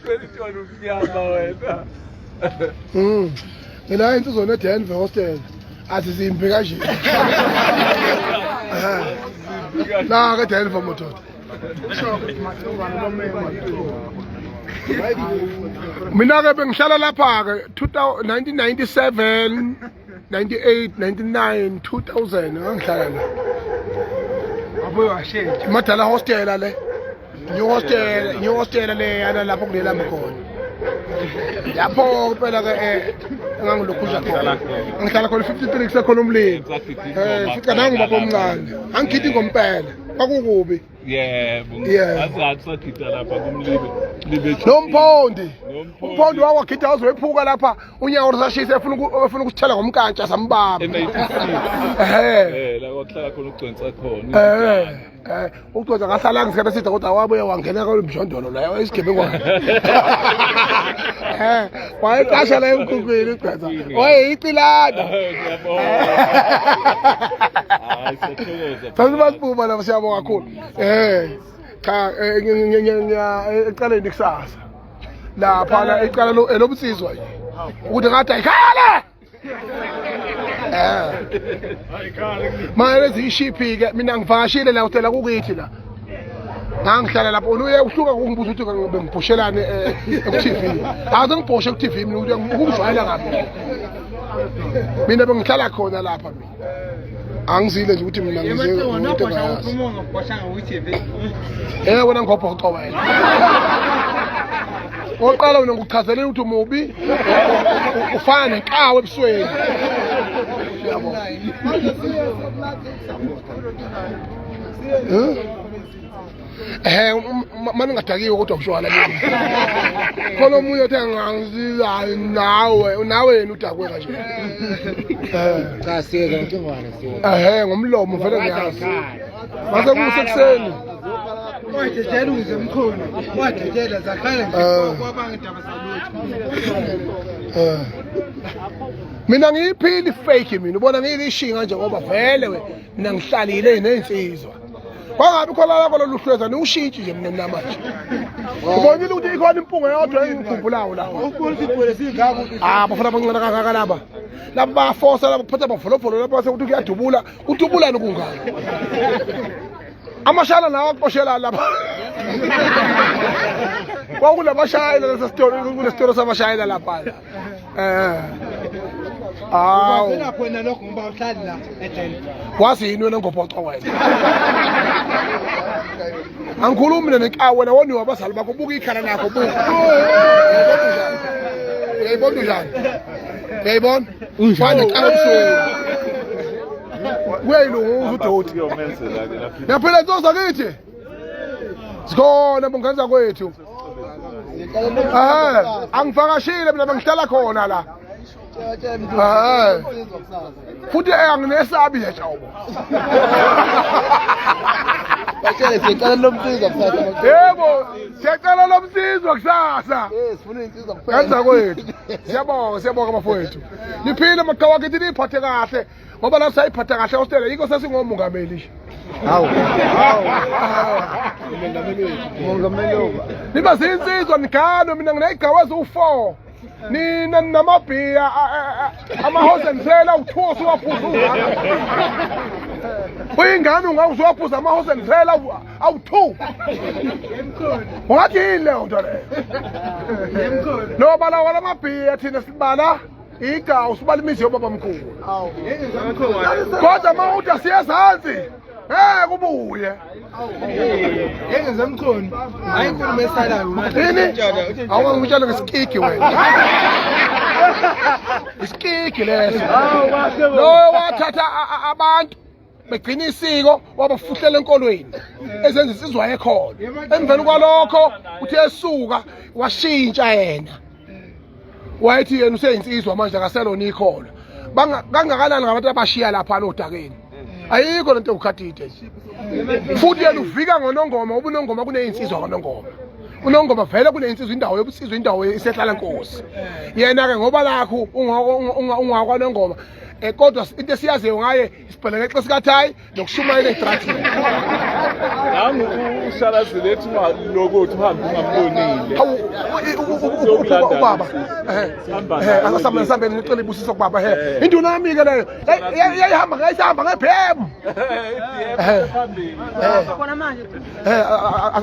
2021 umnyama wena. Mina insizwa neDenver hostel athi zimbi kanje. La ke Denver mododa. Mina ke bengihlala lapha ke 1997 98 99 2000 ngangihlala la. Abuye washintsha. Madala hostel le. New hostel, new hostel le yana lapho kunelami khona. Lapho phela ke engangilokhuzha khona. Ngihlala khona 53 kusekhona umlilo. Fika nangu baba omncane. Angikhiphi ngompela. Kwakukubi. Yebo. Yeah. Azathi sakhitha lapha kumlibe. Libe. Nomphondi. Nomphondi. Umphondi wawakhitha wazoyephuka lapha unyawo lusashisa efuna ukusithela ngomkantsha sambamba. E96. Ehhe. La kwakuhlala khona ugcwensa khona. Ucweza ngahlala ngesikhathi eside kodwa wabuye wangena kwalo mjondolo la isigebengu. Wayeqasha la emkhukhwini uCweza. Wayeyicilana. Ngiyabonga. Hayi siyathokoza. Sasibasibuma lapho siyabonga kakhulu. Cha ngiya ecaleni kusasa. Lapha la ecala lo elobunsizwa nje. Ukuthi ngathi ayikhale. Manje lezi ishiphi ke mina ngivakashile la hotela kukithi la. Ngangihlala lapho uye uhluka ukungibuza ukuthi bengibhushelane ku TV. Akaze ngibhoshe ku TV mina ukuthi ukungijwayela kabi. Mina bengihlala khona lapha mina. Angizile nje ukuthi mina ngize into engayazi. Wena ngobhoqo wena. Oqala wena ngikuchazela ukuthi umubi ufana nenkawu ebusweni. Yabo. Manje ngadakiwe kodwa kushwala mina. Khona omunye othe ngangizilayo nawe, nawe yena udakwe kanje. Cha siyeke ngicingwane siyeke. Ngomlomo vele ngiyazi. Mase kusekuseni. Wadedela uze mkhulu. Wadedela zakhala nje kwabanga indaba zalutho. Mina ngiyiphila ifake mina ubona ngiyishinga nje ngoba vele we mina ngihlalile nezinsizwa. Kwangabi khona lapho lolu hlweza niwushintshi nje mina namanje. Ubonile ukuthi ikhona impunga eyodwa engikhumbulayo la. Ah bafana abancane kangaka laba. Laba bayafosa laba kuphatha amavolovolo lapha sekuthi kuyadubula. Udubulani kungaka? Amashala nawo axoshela lapha. Kwakunamashayela lesa sitolo kunesitolo samashayela lapha. Awu. Ukwazela khona lokho ngoba uhlali la eJele. Wazi yini wena ngobhoqo wena? Angikhulumi mina nenkawu wena woniwa abazali bakho buka ikhala lakho buka. Uyayibona njani? Uyayibona? Ufana nenkawu ebusweni. Kuyayilunguza udoti. Kuyomenzela ke lapha. Yaphela inzozo kithi. Sikhona bungane zakwethu. Angivakashile mina bengihlala khona la. Futhi anginesabi nje Jobo. Batshele siyacela lomsizwa kusasa. Yebo, siyacela lomsizwa kusasa. Sifuna insizwa kuphela. Yenza kwethu. Siyabonga, siyabonga bafowethu. Niphile maqhawe akithi niphathe kahle. Ngoba la sayiphatha kahle hostela yikho sesingomongameli nje. Hawu. Hawu. Umongameli wethu. Umongameli wethu. Niba zinsizwa niganwe mina nginezigawu eziwu-4. Nina namabhiya ama-horse and trailer awu-2 osuwaphuza ungaka. Uyingane ungawusuwaphuza ama-horse and trailer awu-2. Ungathi yini leyo nto leyo? Nobala wala mabhiya thina sibala igawu sibala imizi yobaba mkhulu. Kodwa uma uthi asiye ezansi ngeke ubuye. Engezemkhona. Hayi inkulumo esalayo. Yini? Awungangitshela ngesikiki wena. Isikiki leso. Lo wathatha abantu begcina isiko wabafuhlela enkolweni ezenza insizwa yekhona. Emveni kwalokho uthe esuka washintsha yena. Wayethi yena useyinsizwa manje akaselona ikholwa. Kangakanani ngabantu abashiya lapha odakeni. Ayikho lento yokukhathide nje. Futhi yena uvika ngoNongoma, uba uNongoma kuneyinsizwa kwaNongoma. UNongoma vele kuneyinsizwa indawo yobunsizwa indawo isehlala nkosi. Yena ke ngoba lakho ungakwaNongoma. Kodwa into esiyaziyo ngaye isibhelekexe sikathayi nokushumayela ezitratini. Nangu ushalazile ethi ungalokothi uhambe ungambonile. Hawu, Ubaba asambe sambe ngicela ibusiso kubaba he. Induna yami ke leyo yayihamba ngayisihamba nge-BM. Phambili. Khona manje.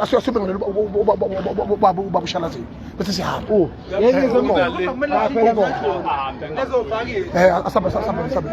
Asiyosube ngilelo ubaba ubaba ushalazini bese sihamba. Asambe sambe sambe.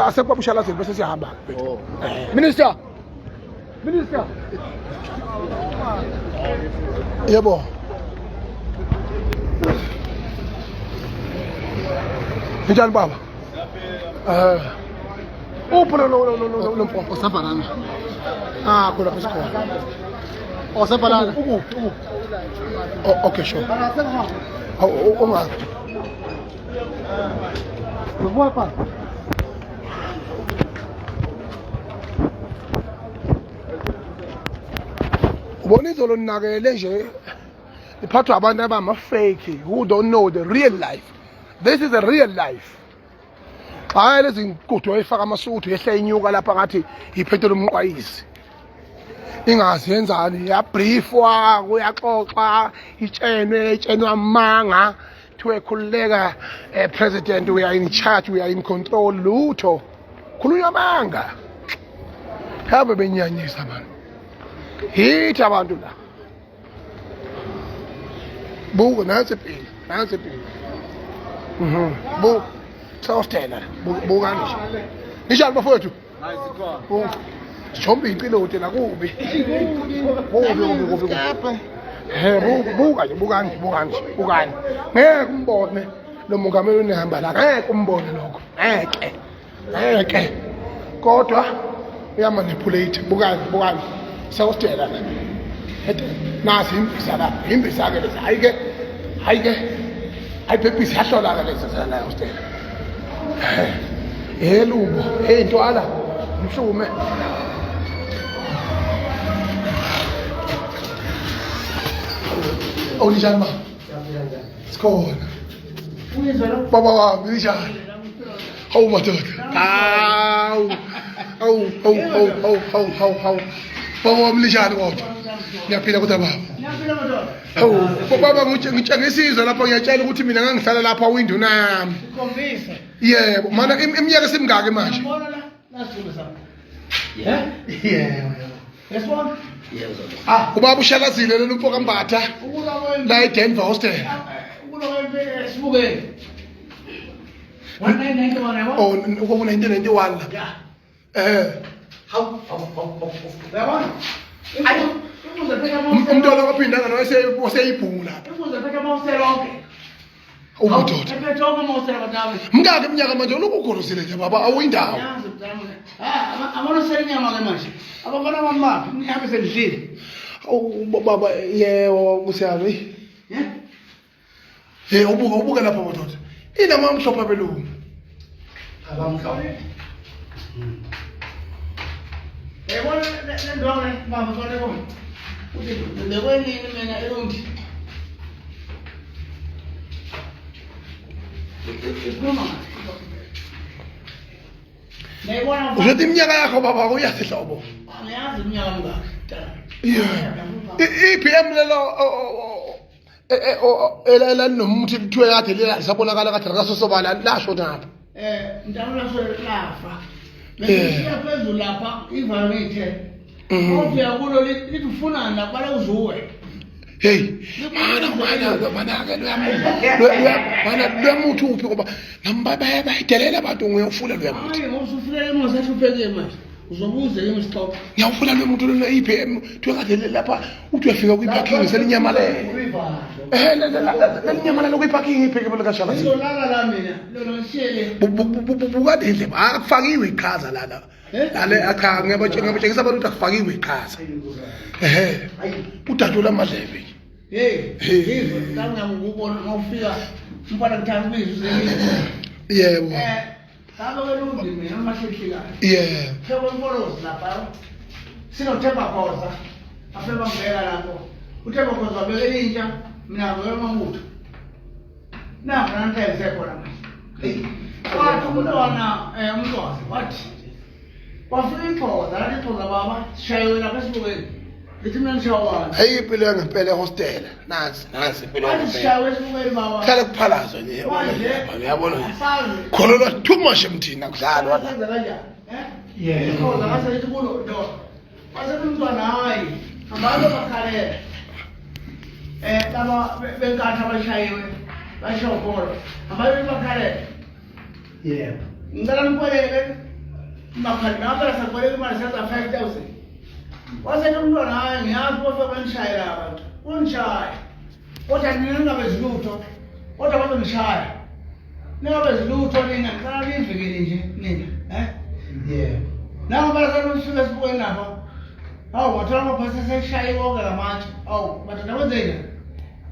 Asekubaba ushalazini bese sihamba. Minister. Minister. Yebo. Njani baba? Uphi lo lo lo lo lo mpompo? Osabhalana. Ah, khona lapho sikhona. Osabhalana. Ukuphi? Ukuphi? Oh, okay, sure. Awu ungaphi? Ngikuphi? Ubona izolo ninakele nje iphathwa abantu abama-fake who don't know the real life. This is a real life. Hayi lezi nkudu oyifaka amasuthu yehle inyuka lapha ngathi iphethe lomqwayizi. Ingazi yenzani yabriefwa kuyaxoxwa itshenwe itshenwa amanga kuthiwe khululeka president we are in charge we are in control lutho khulunywa amanga. Habe benyanyisa man. Hithi abantu la. Buka nansi impilo, nansi impilo. Buka. Sawustela. Buka nje. Njani bafowethu? Buka. Sithombe iciloti la kubi. Kubi kubi kubi. He buka buka nje buka nje buka nje bukani. Ngeke umbone lo mongameli unehamba la. Ngeke umbone lokho. Ngeke. Ngeke. Kodwa uyamanipulate bukani bukani. Sawustela la. Nasi imbiza la, imbiza ke lezi. Hayi ke. Hayi ke. Hayi bhebhisi yahlola ke lezi la hostela. Elubo, hey ntwala, mhlume. Awunjani ma? Sikhona. Baba wami njani? Hawu madoda. Hawu. Hawu hawu hawu hawu hawu hawu hawu. Baba wami njani kodwa? Ngiyaphila kodwa baba. Hawu baba ngitshengisa izwe lapha ngiyatshela ukuthi mina ngangihlala lapha winduna yami. Sikhombisa. Yebo, mana iminyaka simingaki manje? Yabona la? Nasithombe sakho. Yeah? Yebo. This one? Ah, Ubaba ushalazile lelo mfoka Mbatha ukulwa kwempi. la eDenver hostel. Ukulwa kwempi esibukeni. 1991 yabo? Oh, ku 1991 la. Yeah. Hawu Hawu hawu hawu. Uyabona? Imbuzo phethe amawusela. Umntwana waphindanga no waseyibhungu lapha. Imbuzo phethe amawusela onke. Umadoda. Ephethe onke amawusela batawe. Mngaki iminyaka manje lokhu ugolosile nje baba awuyindawo. Yazi mntana. Ah, amonosela inyama ke manje. Abafana bami baphi? Ngihambe sendidlile. Awu baba yebo kusiyami. Yeah? Hey ubuka ubuka lapha madoda. Inama amhlophe abelungu. Abamhlophe. Yabona le ndwangu le baba sona kona. Uthi bekwenini mina elundi. Ikhuluma ngathi. Nayibona Uzothi iminyaka yakho baba uyasihlobo. Angiyazi iminyaka mingaki. Yeah. I-BM lelo elanomuthi kuthiwe kade lela lisabonakala kade likasosobala lasho napha. Mntana laso lafa. Bese phezulu lapha ivanithe. Ofika kulo lithi ufunani la bala uzuwe. Hey, mana mana mana ke mana loyamuthi uphi ngoba nami bayadelela abantu ngiyawufuna loyamuthi. Hayi ngoba usufika emosi ahluphekile manje. Uzobuza yini isixoxo? Ngiyawufuna loyamuthi lona i-BM kuthiwe kade lapha uthi uyafika kwi-parking selinyamalele. Lelinyamalele kwi-parking ipheke likashalazini. Ngizolala la mina. Lona ngishiyele. Bukade indlebe akufakiwe iqhaza lana. Lale cha ngiyabatshengisa abantu ukuthi akufakiwe iqhaza. Ehhe. Udatshula amadlebe. Hey, ngizwe ngangiyakubona ngawufika umfana ngithanda ukubiza uzekile. Yebo. Sabe lundi mina amahlehlikayo. Yebo. Theko Mfolozi lapha. Sinothemba Khoza. Afike bambeka lapho. UThemba Khoza wabeka intsha, mina ngabeka amabutho. Nakho namhlanje sekhona manje. Wathi umntwana umntwana wathi kwafika ixhoza lathi ixhoza baba sishayiwe lapha esibukeni. Ngithi mina nishawani. Hey impilo yangempela ehostela. Nansi nansi impilo Bathi yangempela. sishawe esibukweni baba. Kuhlale kuphalazwa nje yabona Manje, nje, yabona nje. asazi. Kholelwa too much emthini akudlalwa la. Senza kanjani? Eh? Yeah. Ikhoza ngase lithi kulo do. Wase kumntwana hayi. Abantu bakhalela. Eh laba benkatha abashayiwe bashokholo. Abantu bakhalela. Yebo. Ngicela nikweleke makhali ngapha sakweleka imali senza 5000. Wase umntwana hayi ngiyazi kodwa banishayela abantu. Unishaya. Kodwa nina ningabe zilutho. Kodwa bazonishaya. Ningabe zilutho nina ngicela nivikele nje nina. Eh? Yebo. Nango bala sifike esibukweni lapho. Hawu wathola amaphoyisa eseshaye wonke ngamatshe. Hawu madoda kwenzeni?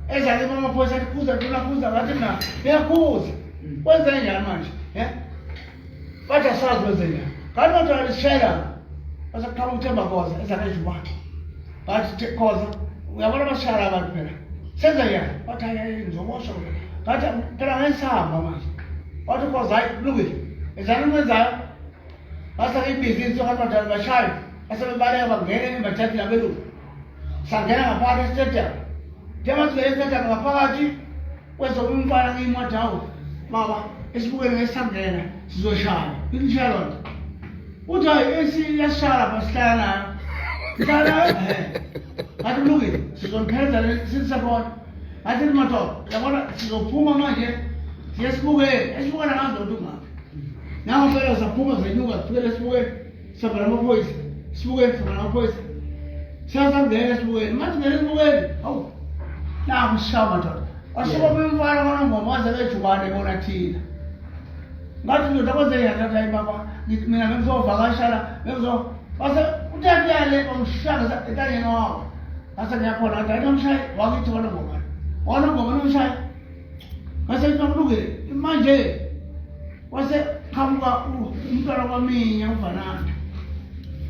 Eza kimi amaphoyisa athi khuza nduna khuza ngathi mina ngiyakhuza. Kwenze njani manje? Eh? Bathi asazi kwenze njani. Kanti madoda lisishayela. Base kuqhamuka uThemba Khoza eza nejubane. Bathi Khoza uyabona basishayela abantu phela. Senze njani? Bathi hayi hayi ngizoboshwa mina. Ngathi phela ngesihamba manje. Wathi Khoza hayi kulungile. Enzani okwenzayo? Base ibhizinisi sokathi madala bashaye. Base bebaleka bangena emajadini abelungu. Sangena ngaphakathi estadium. Njengoba singena estadium ngaphakathi kwezokumfana ngiyimoto hawu baba esibukeni ngesangena sizoshaya. Inishaya lona. Uthi hayi esi yashaya lapha sihlala nayo. Sihlala nayo. Ngathi kulungile sizonipheleza sisekhona. Ngathi madoda yabona sizophuma manje siye esibukeni. Esibukeni angazi lona ungaphi. Nango phela saphuma zenyuka sifikele esibukeni sabhala amaphoyisa. Sibukeni sabhala amaphoyisa. Sasangena esibukeni. Manje singena esibukeni. Hawu. Naku sishaya madoda. Wasuka umfana kwaNongoma waze bejubane bona thina. Ngathi ndoda kwenze njani ngathi hayi baba ngithi mina bengizovakasha la bengizo wase uthathe yale wamshaya entanyeni wawo. Ngase ngiyakhona ngathi hayi nomshayi wakithi kwaNongoma. WaNongoma nomshayi. Ngase ngithi kulungile manje wase qhamuka umntwana kwaminya uVananda.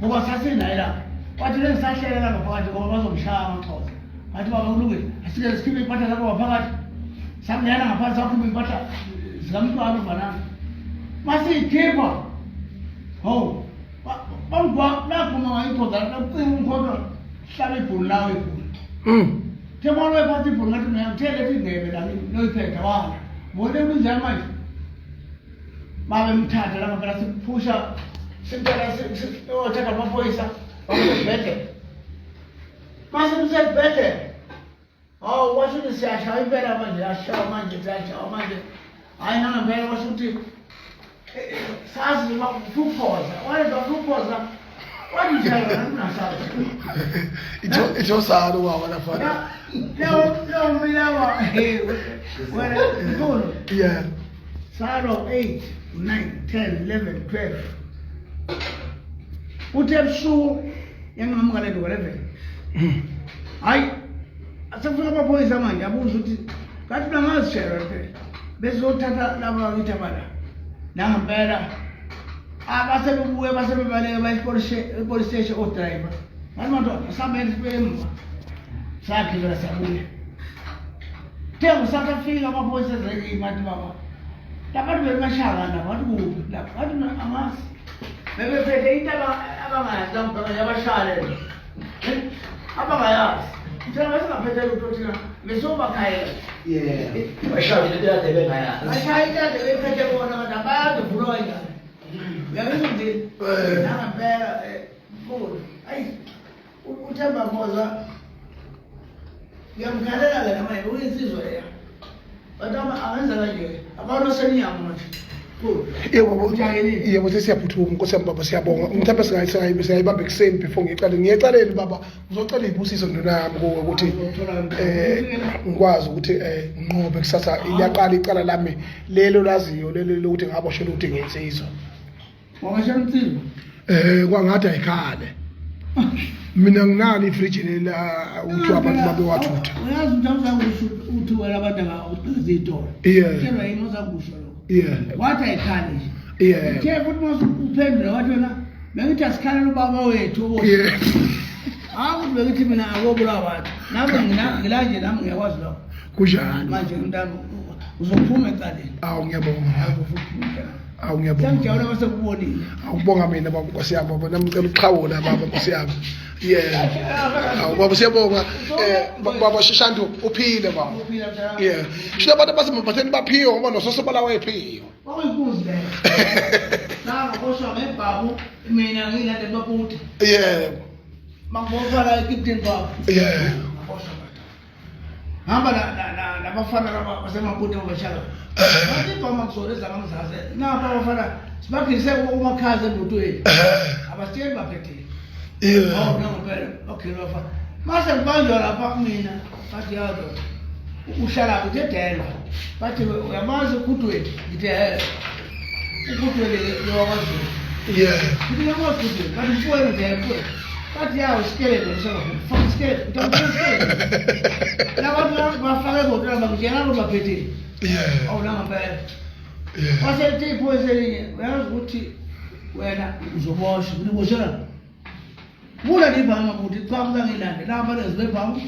Ngoba sasinaye lapha. Wathi lengisahlela la ngaphakathi ngoba bazomshaya amaxhosa. Ngathi baba kulungile asike sikhiphe impahla zakho ngaphakathi. Sangena ngaphansi sakhipha impahla zikamntwana uVananda. Masiyikhipha. Hawu. Bangwa laphuma ngayikhoza lacinga umkhonto hlaba ibhunu lawo ibhunu. Themona wephatha ibhunu ngathi mina ngithe lethi indebe la noyiphethe wala. Bona kunjani manje? Babemthatha lapha phela simphusha simthatha othatha amaphoyisa bamsesibhedlela. Mase msesibhedlela. Hawu kwasho ukuthi siyashaya impela manje yashaya manje siyashaya manje. Hayi nangempela kwasho ukuthi sazi noma ufuphoza. Wayenza ufuphoza. Wathi njalo nasazi. Ithosana ubaba lapha. Leyo leyo milawa wena mkhulu. Yeah. Salo 8 9 10 11 12. Uthe ebusuku yanqamuka le nto 11. Hayi sekufika amaphoyisa manje abuza ukuthi ngathi mina ngazishelwa phela. Bezothatha laba bakithi abala. Nangempela abasebebuye basebebaleka baye epolice station odriver. Ngathi madoda sambeni sibuye emuva. Sagibela sabuya. Thengo sathi afika amaphoyisa ezekimi athi baba labantu bebashaka la wathi kuphi lapha wathi mina angazi bebephethe into abangayazi langibheka yabashaya le abangayazi thina besingaphethe lutho thina besobakhayela Yeah. Bashaya into kade bengayazi. bashaya into ade bephethe bona kodwa abayazi uvulwa kanjani uyangizwa nje nangempela mkhulu ayi uThemba Khoza ngiyamkhalela ke namanje uyinsizwa leya bantu angenza kanje abantu osemnyango manje mkhulu Yebo baba Ujahilile. yebo sesiyaphuthuma Nkosi yami baba siyabonga. Mhlawumbe singayibamba ekuseni before ngiyecaleni. Ngiyecaleni baba ngizocela izibusiso nduna yami kuwe ukuthi ngikwazi ukuthi nginqobe kusasa liyaqala icala lami lelo laziyo lelo lokuthi ngaboshelwa ukuthi ngiyinsizwa. Wabashela umcimbi Kwangathi ayikhale. Mina nginalo ifridge lela uthi abantu babewathutha. Uyazi ukuthi awuzakusho uthi wena abantu abagqiza iy'tolo. Yeah. Utshelwa yini ozakusho lokho? Yeah. Wathi ayikhale nje. Yeah. Uthe futhi uma uphendula wathi wena bengithi asikhalele ubaba wethu oboshwe. Yeah. Hayi ukuthi bengithi mina akobulawa abantu. Nami ngila nje nami ngiyakwazi lokho. Kunjalo. Manje mntana uzophuma ecaleni. Awu ngiyabonga. Uzophuma ecaleni. Awu ngiyabonga. Sengijabula uma sekubonile. Awubonga mina baba Nkosi yami baba nami ngicela ukuxhawula baba Nkosi yami. Yeah. Awu baba siyabonga. Baba Shishandu uphile baba. Uphile mntana. Yeah. Sho abantu abasembatheni baphiwe ngoba nososobala wayephiwe. Kwakuyinkunzi leyo. Nangaboshwa ngebhamu mina ngilande emaputi. Yebo. Mangiboshwa la eKipton baba. Yebo. Ngaboshwa baba. Hamba nabafana laba basemaputi abashaka. Bathi ibhamu akuzona ezangangizazi. Naba abafana sibaphilise umakhaza emotweni. Abasitsheli baphethile. Yebo. Oh, nangempela okay bafana. Mase ngibanjwa lapha mina bathi ya ndoda uhlala kuphi eDenver. Bathi uyamazi uGoodwill? Ngithe he. uGoodwill lo wakwaZulu. Yebo. Ngithi uyamazi uGoodwill? Bathi mfowenu nje mfowenu. Bathi ya usikelele usengafuni. Faka isikelele. Ngithe ufaka isikelele. Labantu bafake emotweni bangitshela ukuthi baphethile. Yebo. Awu nangempela. Yebo. Wase ethi iphoyisa elinye uyazi ukuthi wena uzoboshwa. Ngiboshelwa. Bula libhamu ukuthi cha mina ngilande lapha lezi bebhamu.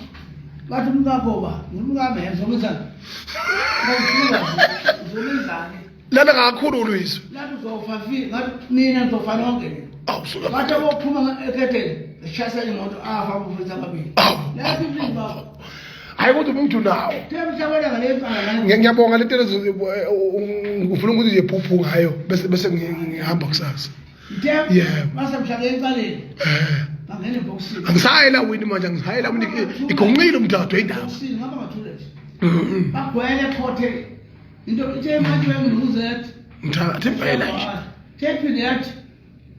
Bathi umkakho ba, ngumkami yena zomizana. Zomizana. Lana ngakhululwa izwi. Lapho uzofa fi, ngathi nina nizofa nonke nina. Awu suka. Bathi abophuma ekhetheni, eshayisa imoto afa abafundisi ababili. Awu. Lapho ibhamu. Hayi kodwa umuntu nawo. Themhlabela ngale mpala. Ngiyabonga lento lezo ngifuna ukuthi nje phuphu ngayo bese bese ngihamba kusasa. Ngithe Yebo. mase mhlale ecaleni. Bangena ebhokisini. Angisayela wini manje angisayela wini igonqile umdado indaba. Ebhokisini ngaba ngathule nje. Mhm. Bagwele khothe. Into ithe manje benginuzethi. Ngithatha impela nje. Thephinde yathi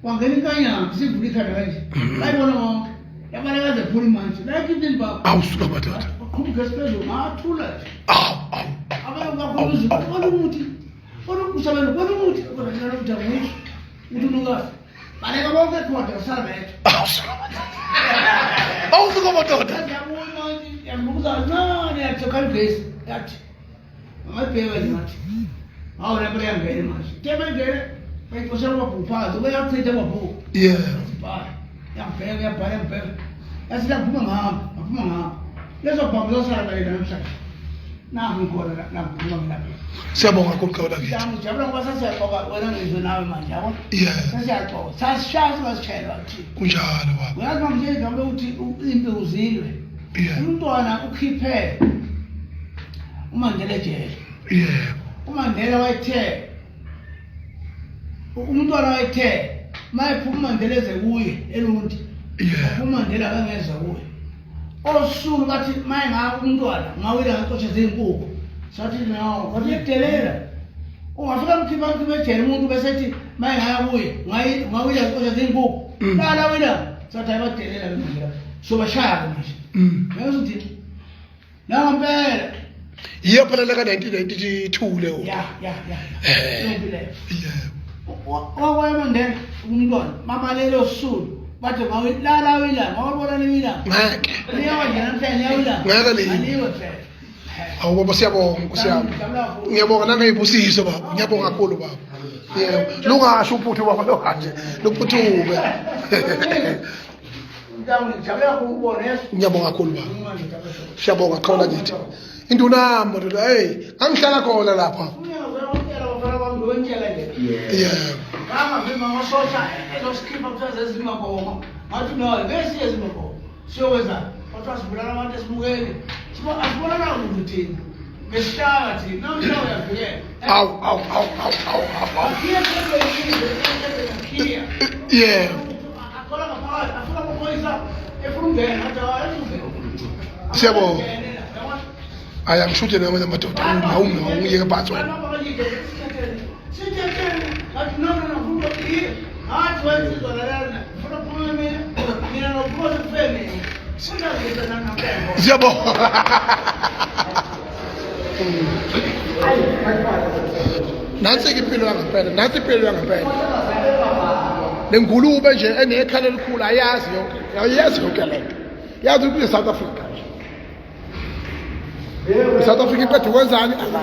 wangena inkanyamba sivula ikhanda kanje. Bayibona bonke. Yabaleka zephula manje. La ekhipini baba. Awu suka madoda. Waqhubeka esiphezulu ngathula nje. Awu awu. Abanye bakhuluma izinto bona umuthi. Bona usabelo bona umuthi. Kodwa njalo umdabuko. Uthi unukazi. Baleka bonke khona kusala bethu. Awu suka madoda. Awu suka madoda. Yabuya manje yambuza kancane yathi khalibhesi yathi ngabheka nje ngathi hawu lapho yangena manje. Tebe ngene bayixoshela amabhuku phansi uyachitha amabhuku. Yeah. Bhala. Yangibheka yabhala yangibheka. Yathi laphuma ngihamba, ngaphuma ngihamba. Lezo bhamu zasala kanye namhlanje. Nangu ngikhona la la ngikhuluma ngilapha. Siyabonga kakhulu khawula kithi. Ngijabula ngijabula ngoba sesiyaxoka wena ngizwe nawe manje yabo. Yeah. Sesiyaxoka. Sasishaya singasishayelwa thina. Kunjalo baba. Uyazi manje igama lokuthi impi uzilwe. Yeah. Umntwana ukhiphe uMandela ejele. Yebo. uMandela wayethe umntwana wayethe mayephuma uMandela eze kuye eLundi. Yebo. uMandela akangeza kuye. Osulu bathi maye ngako umntwana ngawile ngacosha izinkukhu. Sathi no, kodwa uyakudelela. Ungafika mkhipha mkhipha ejele umuntu bese ethi maye ngaya kuye, ngawile ngacosha izinkukhu. La la wena. Sathi hayi badelela ke manje. So bashaya ke manje. Uyazi ukuthi nangempela. Yiyo phela la ka 1992 leyo. Ya ya ya. Yebo. Okwaya Mandela umntwana babalele osulu bathi ngawilala wila ngawubona wila. Ngeke. Niyawa nje namhlanje niyawila. Ngeke liwe. Aliwe phela. Awu baba siyabonga Nkosi yami. Ngiyabonga nangeyibusiso baba. Ngiyabonga kakhulu baba. Yebo. Lungasho uphuthu baba lokanje. Luphuthume. Ngijabula ukubona yesu. Ngiyabonga kakhulu baba. Siyabonga qhola kithi. Induna yami madoda hey, angihlala khona lapha. Yebo. Ngangavima amasosha ezosikhipha kuthiwa zezimabhongo. Ngathi no, besiye ezimabhongo. Siyokwenza. Kwathiwa sibulala abantu esibukele. Asibonana ukuthi thina. Besishaya thina. Namhla uyavikela. Awu awu awu awu awu awu. Akhiya akhiya. Yebo. Akhola ngaphakathi, afuna amaphoyisa efuna ukungena, athi hayi ungena. Siyabonga. Hayi angishuthe namanye amadoda. Awungawu ngiyeke phansi wena. Siyabonga. Nansi-ke impilo yangempela, nansi impilo yangempela. Le ngulube nje enekhala elikhulu ayazi yonke, ayiyazi yonke le nto. Yazi ukuthi South Africa nje. South Africa iqeda ukwenzani akazi.